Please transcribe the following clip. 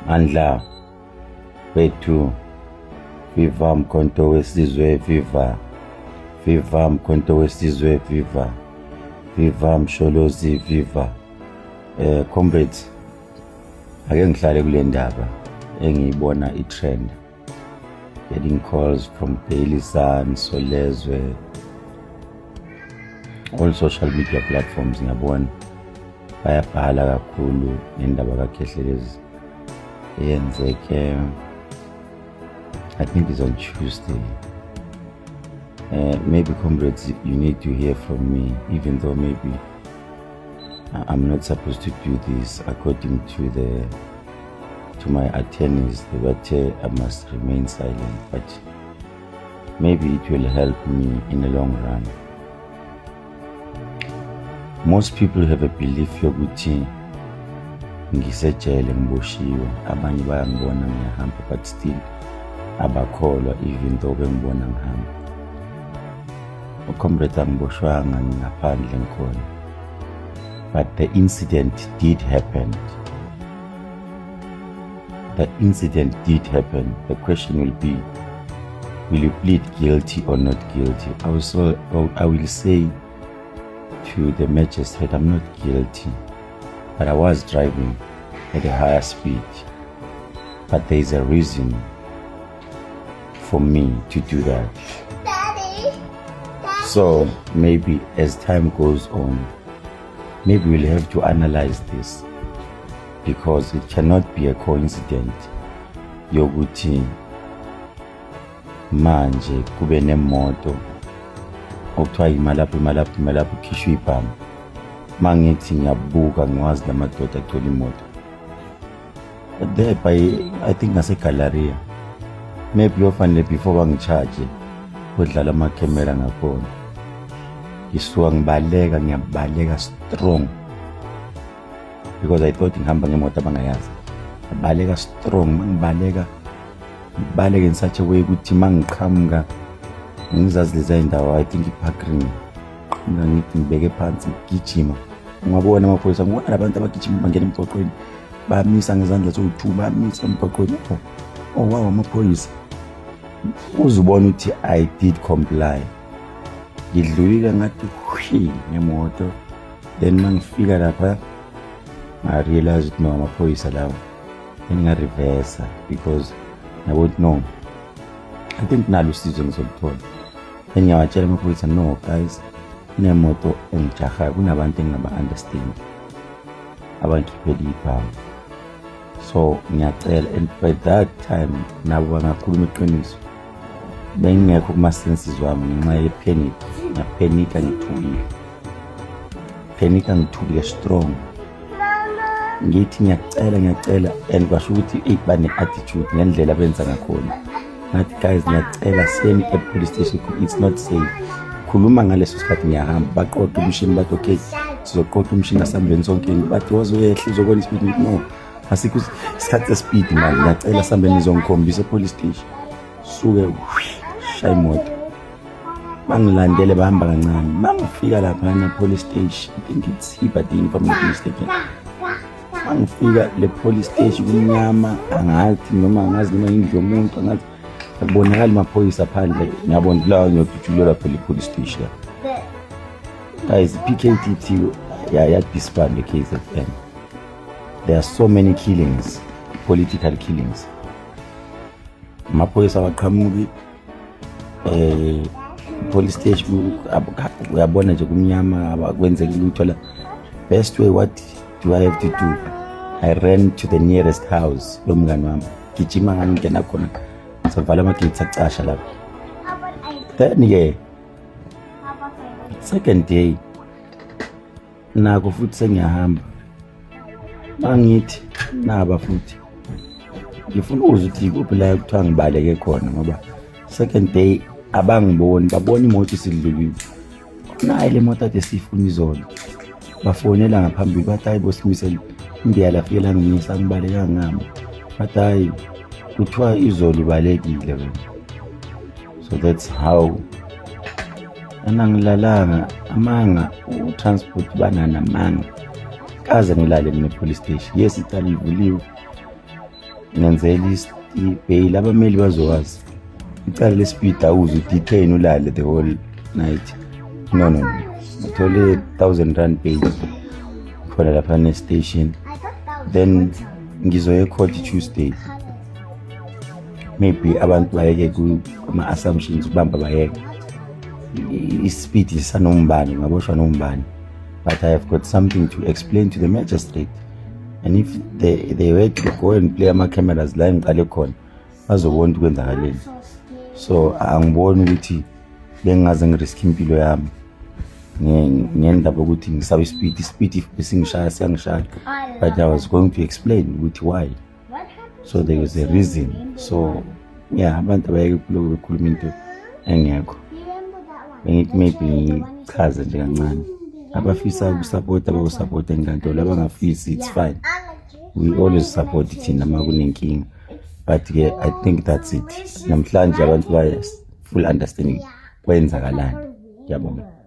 Mandla wethu, viva Mkhonto weSizwe, viva, viva Mkhonto weSizwe, viva, viva Msholozi, viva. Comrades, ake ngihlale kule ndaba engiyibona i-trend, getting calls from Daily Sun, Solezwe, all social media platforms. Ngiyabona bayabhala kakhulu ngendaba kaKhehlelezi eyenzeke, I think it's on Tuesday. Maybe, comrades, you need to hear from me, even though maybe I'm not supposed to do this. According to my attorneys, they were I must remain silent, but maybe it will help me in the long run. Most people have a belief yokuthi ngisejele, ngiboshiwe. Abanye bayangibona ngiyahamba, but still abakholwa, even though bengibona ngihamba. Comrades, angiboshwanga, ngingaphandle ngikhona, but the incident did happen. The incident did happen. The question will be, will you plead guilty or not guilty? I will say to the magistrate, I'm not guilty, but I was driving at a higher speed, but there is a reason for me to do that. Daddy. So maybe as time goes on, maybe we'll have to analyze this, because it cannot be a coincidence yokuthi manje kube nemoto okuthiwa ima lapho, ima lapho, ima lapho, ukhishwe ibhamu. Mangithi ngiyabuka, ngiwazi lamadoda agcwele imoto there by, I think, ngase-Galleria. Maybe kuyofanele before bangi-charge kudlala amakhemera ngakhona. Ngisuka ngibaleka, ngiyabaleka strong, because I thought ngihamba ngemoto abangayazi. Ngibaleka strong, mangibaleka, ngibaleke in such a way ukuthi mangiqhamuka, ngizazi leza indawo, I think i-Park Ring, qhamuka ngithi ngibeke phansi, ngigijima, ungabona amaphoyisa, ngibona labantu abagijima bangena emgwaqweni, bamisa ngezandla zowu-two, bamisa emgwaqweni. Oh wow, amaphoyisa. Uze ubone ukuthi I did comply. Ngidlulile, ngathi hwi ngemoto. Then mangifika lapha, nga-realize ukuthi no, amaphoyisa lawo. Then nga-reversa because ngiyabona ukuthi no, I think nalo usizo ngizoluthola. Then ngiyawatshela amaphoyisa, "No guys, kunemoto engijahayo, kunabantu engingaba-understand abangikhiphela ibhamu, so ngiyacela." And by that time nabo bangakhuluma iqiniso, bengingekho kuma-senses wami ngenxa ye-panic. Ngiya-panica, ngithukile, panica, ngithukile strong. Ngithi ngiyacela, ngiyacela, and kwasho ukuthi eyi, bane-attitude ngendlela benza ngakhona. Ngathi, "Guys, ngiyacela, siyeni e-police station, it's not safe." Khuluma ngaleso sikhathi ngiyahamba, baqoqa umshini, bathi, "Okay, sizoqoqa umshini, asihambeni sonke." Bathi, "Wazoyehla, uzobona i-speed." Ngithi, "No, asikho isikhathi se-speed manje, ngiyacela, sihambeni, nizongikhombisa e-police station." Suke shaya imoto, bangilandele, bahamba kancane. Mangifika laphana police station, I think it's Hibberdene if I'm not mistaken, mangifika le police station kumnyama, angathi noma angazi noma indlu yomuntu, angazi, akubonakali maphoyisa phandle. Ngiyabona la ngiyodutshulelwa phela i-police station. Guys, PKTT ya disband e-KZN. There are so many killings, political killings. Amaphoyisa awaqhamuki, police station uyabona nje kumnyama, akwenzeki lutho la. Best way, what do I have to do? I ran to the nearest house yomngani wami, gijima, ngangingena khona, savala ama-gates, acasha lapho. Then-ke second day nako futhi sengiyahamba, mangithi naba futhi ngifuna ukuzwa ukuthi ikuphi la kuthiwa ngibaleke khona, ngoba second day abangiboni, babona imoto isidlulile. Nayi le moto ade siyifuna izolo. Bafonela ngaphambili, bathi, "Hayi bo, simisele indiya." Lafike langimisa, ngibaleka ngami. Bathi, "Hayi, kuthiwa izolo ubalekile wena." So that's how anangilalanga amanga u-transport bananamanga, kaze ngilale mina e-police station. Yes, icala livuliwe. Ngenzela i-bail, abameli bazowazi icala le-speed, awuze udetain ulale the whole night. No, no, no, ngithole R1000 bail khona lapha ne-station, then ngizoya e-court Tuesday. Maybe abantu bayeke kuma-assumptions, ubamba bayeke i-speed sisanombani, ngaboshwa nombani, but I have got something to explain to the magistrate, and if they were to go and play ama-cameras la engiqale khona, bazobona ukuthi kwenzakaleni. So angiboni ukuthi bengingaze ngi-risk impilo yami ngendaba yokuthi ngisaba i-speed. I-speed, if besingishaya, siyangishaya, but I was going to explain ukuthi why. So there was a reason. So yeah, abantu abayeke kuloku bekhuluma into engekho. Bengithi maybe ngichaze nje kancane. Abafisa ukusapota bakusapota enkantolo, abangafisi, it's fine. We always support thina uma kunenkinga, but-ke I think that's it namhlanje. Abantu baya full understanding kwenzakalani. Ngiyabonga.